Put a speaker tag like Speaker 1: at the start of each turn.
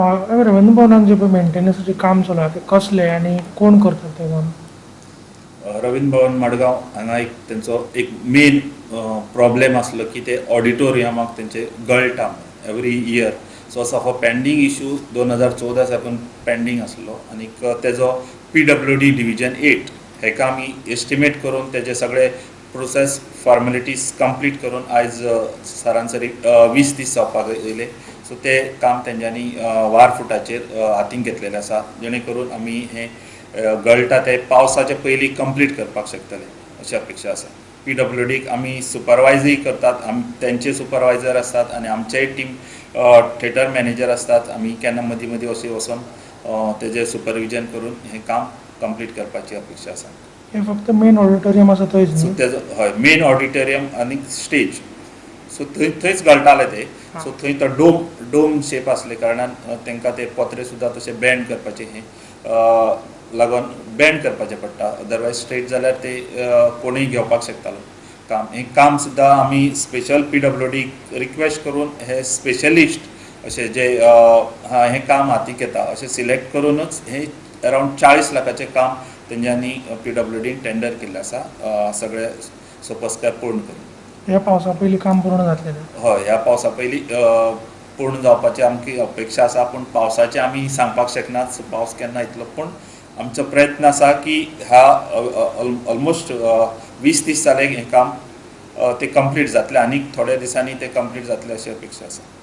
Speaker 1: रवींद्र भवनान जे पळय मेंटेनन्साचें काम चालू आहा, तें कसलें आनी कोण करतात तें काम?
Speaker 2: रवींद्र भवन मडगांव हांगा एक तेंचो एक मेन प्रॉब्लेम आसलो की ते ऑडिटोरियमाक तेंचे गळटा एवरी इयर. सो असो हो पेंडींग इशू 2014 साकून पेंडींग आसलो आनीक तेजो पीडब्ल्यूडी डिविजन 8 हेका आमी एस्टिमेट करून, तेजे सगळे प्रोसेस फॉर्मेलिटीज कंप्लीट करून आयज सरासरी 20 दीस जावपाक येयले. सो ते काम तेंच्यांनी वार फुटाचेर हातीन घेतलेलें आसा, जेणे करून आमी हें गळटा ते पावसाचे पयलीं कंप्लीट करपाक शकतले अशी अपेक्षा आसा. पीडब्ल्यूडीक आमी सुपरवायजूय करतात. आम तेंचे सुपरवायजर आसतात आनी आमचेय टीम थिएटर मॅनेजर आसतात. आमी केन्ना मदीं मदीं अशें वचोन तेजें सुपरविजन करून हें काम कंप्लीट करपाची अपेक्षा आसा.
Speaker 1: हें फक्त मेन ऑडिटोरियम आसा थंयच
Speaker 2: सो
Speaker 1: न्ही?
Speaker 2: तेजो, हय, मेन ऑडिटोरियम आनी स्टेज. सो थंय थंयच गळटालें तें. सो थंय तो डोम शेप आसले कारणान तांकां ते पत्रे सुद्दां तशे बँड करपाचे हें लागून बँड करपाचें पडटा. अदरवायज स्ट्रेट जाल्यार ते कोणूय घेवपाक शकतालो काम. हें काम सुद्दां आमी स्पेशल पीडब्ल्यूडीक रिक्वेस्ट करून हे स्पेशलिस्ट अशे जे हें काम हातीक येता अशें सिलेक्ट करूनच हें अरावंड 40 लाखाचें काम तेंच्यांनी पीडब्ल्यूडीन टेंडर केल्लें आसा, सगळे सोपस्कार पूर्ण करून.
Speaker 1: ह्या पावसा पयलीं काम पूर्ण जातलें तें?
Speaker 2: हय, ह्या पावसा पयलीं पूर्ण जावपाची आमची अपेक्षा आसा, पूण पावसाचें आमी सांगपाक शकनात, सो पावस केन्ना येतलो. पूण आमचो प्रयत्न आसा की ह्या ऑलमोस्ट 20 दीस जाले, हें काम ते कंप्लीट जातलें आनी थोड्या दिसांनी तें कंप्लीट जातलें अशी अपेक्षा आसा.